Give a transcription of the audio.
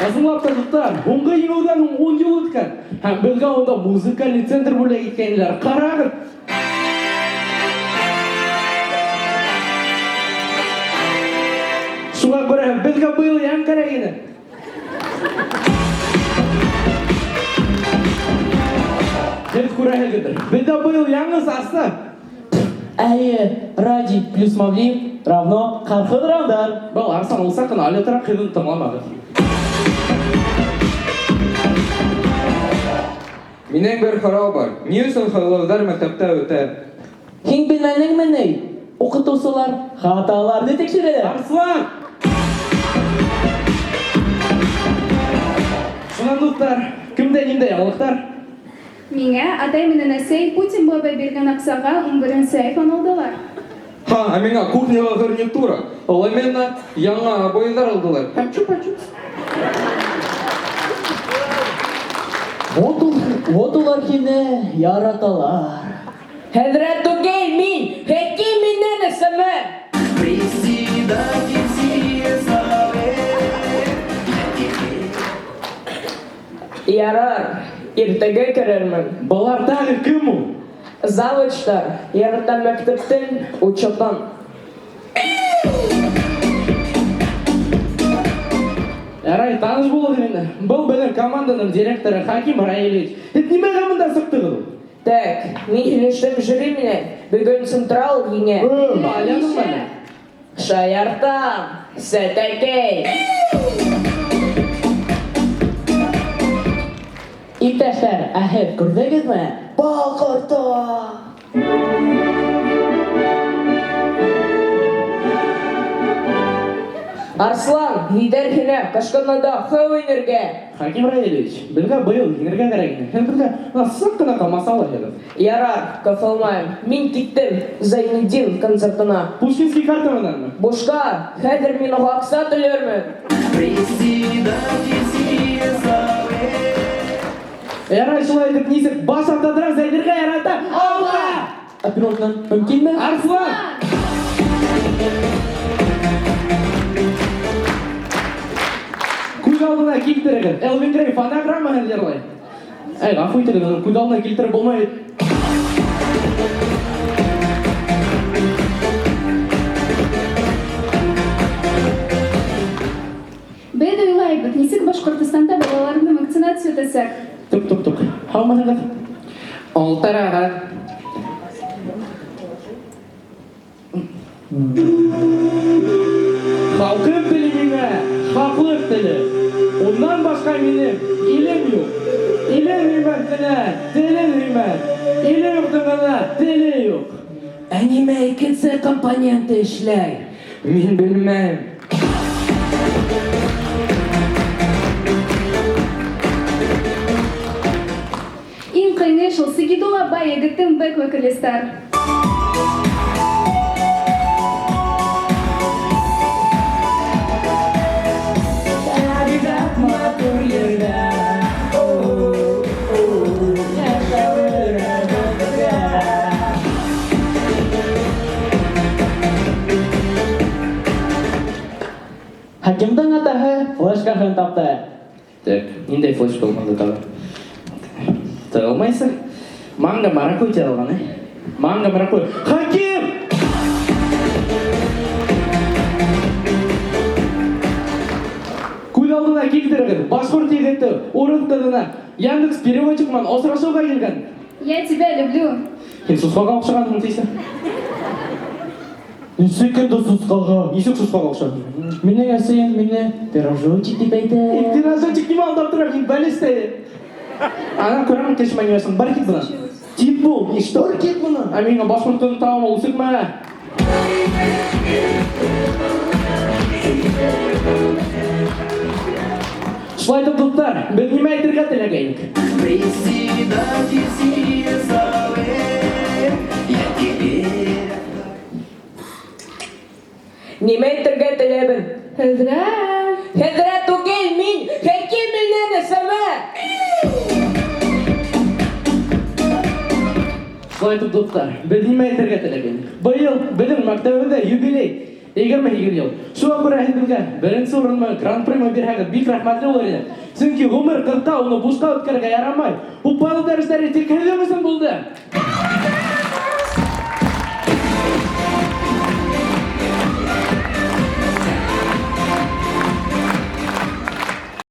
Ысынлап та, дуҫтар, һуңғы еңеүҙән һуң 10 йыл үткән. Һәм беҙгә унда музыкальный центр бүләк иткәйнеләр. Ҡарағыҙ! Шуға күрә беҙгә быйыл йән кәрәк ине. Һеҙ күрәһегеҙҙер, беҙҙә быйыл яңы состав. Әйе, Радий плюс Мавлиев равно Ҡархыҙрандар. Был Арслан ул саҡ ҡына алетыраҡ һеҙ уны тыңламағыҙ. Минең бер һорау бар. Ни өсөн һайлауҙар мәктәптә үтә? Һин белмәнеңме ни? Уҡытыусылар хаталарҙы тикшерәләр. Арслан! Шунан, дуҫтар, кемдә ниндәй яңылыҡтар? Миңә атай менән әсәй Путин бабай биргән аҡсаға унберенсе айфон алдылар. Ха, ә миңа кухняға гарнитура, ламинат, яңа обойлар алдылар һәм чупа-чупс. Вот, ул, вот улар һине яраталар. Хәҙрәт түгел мин, Хәким минең исемем. Ярар, иртәгә керермен. Былар тағы кем ул? Завучтар, ярата мәктәптең учетын. Ярай, таныш булығыҙ инде. Был беҙҙең команданың директоры Хаким Раилевич. Һеҙ нимәгә бында сыҡтығыҙ ул? Так, мин һөйләштем жюри менән. Бөгөн Централ еңә. Аляның бәле. Шаяртам, сәтәкәй. Иптәштәр, ә һеҙ күрҙегеҙме? Бал ҡорто! Арслан, һиҙәр һине Кашканланда һыу инергә. Хаким Раилевич, беҙгә быйыл еңергә кәрәк ине. Һеҙ беҙгә бына саҡ ҡына ҡамасаулайһығыҙ. Ярар, ҡыҫылмайым. Мин киттем Зайнетдин концертына. Пушкинский карта менәнме? Бушка, хәҙер мин уға аҡса түләрмен. Ярай, шулай итеп нисек баш аттандырабыҙ әйтергә ярата. Алға! Ә пирогтан мөмкинме? Арслан! Күҙ алдына килтерегеҙ. Элвин Грей фонограммаһын йырлай. Әй, ғәфү итегеҙ, уны күҙ алдына килтереп булмай бит. Беҙ уйлайбыҙ, нисек Башҡортостанда балаларҙы вакцинация үтәсәк? Тук, тук, тук. Һаумыһығыҙ? Ултырығыҙ. Халҡым теле миңә хаҡлыҡ теле. Унан башҡа минең илем юҡ. Илен һөймәҫ кенә, телен һөймәҫ. Иле юҡтың ғына теле юҡ. Ә нимә икенсе компоненты эшләй? Мин белмәйем. Иң ҡыйыны шул Сигидулла бай егеттең бэк-вокалистар. Тәбиғәт матур ерҙә, йәшәү өйрәнергә. Хакимдың атаһы флешкаһын тапты. Так, ниндәй флешка ул монда тағы? Тығылмайсың. Манго маракуй алған, э? Манго маракуй. Хаким! Күҙ алдына килтерегеҙ, башҡорт егете урыҫ ҡыҙына Яндекс переводчик менән осрашыуға килгән. Я тебя люблю. Һин сусҡаға оҡшағанһың тейсең. Нисек инде сусҡаға? Нисек сусҡаға оҡшағанһың? Минең әсәйем мине пирожочек тип әйтә. Пирожочек нимә алдап тора, һин бәлеш тә. Ана күрәм кешемә нимәсең, бар кит бынан. Тип бул, ни что? Бар кит бынан. Ә миңә башҡорт ҡыҙын табам, ул үсекмә. Шулай итеп, дуҫтар, беҙ нимә әйтергә теләгәйнек? Нимә әйтергә теләйбеҙ? Хәҙрәт! Хәҙрәт түгел мин, Хәким минең исемем. Шулай итеп, дуҫтар, беҙ нимә әйтергә теләгәйнек? Быйыл беҙҙең мәктәбебеҙҙә юбилей. 28 йыл. Шуға күрә һеҙ беҙгә беренсе урынмы, гран-примы бирһәгеҙ, бик рәхмәтле булыр инек. Сөнки ғүмер ҡыҫҡа, уны бушҡа үткәрергә ярамай. Упалы дәрестәре тик һеҙҙең өсөн булды.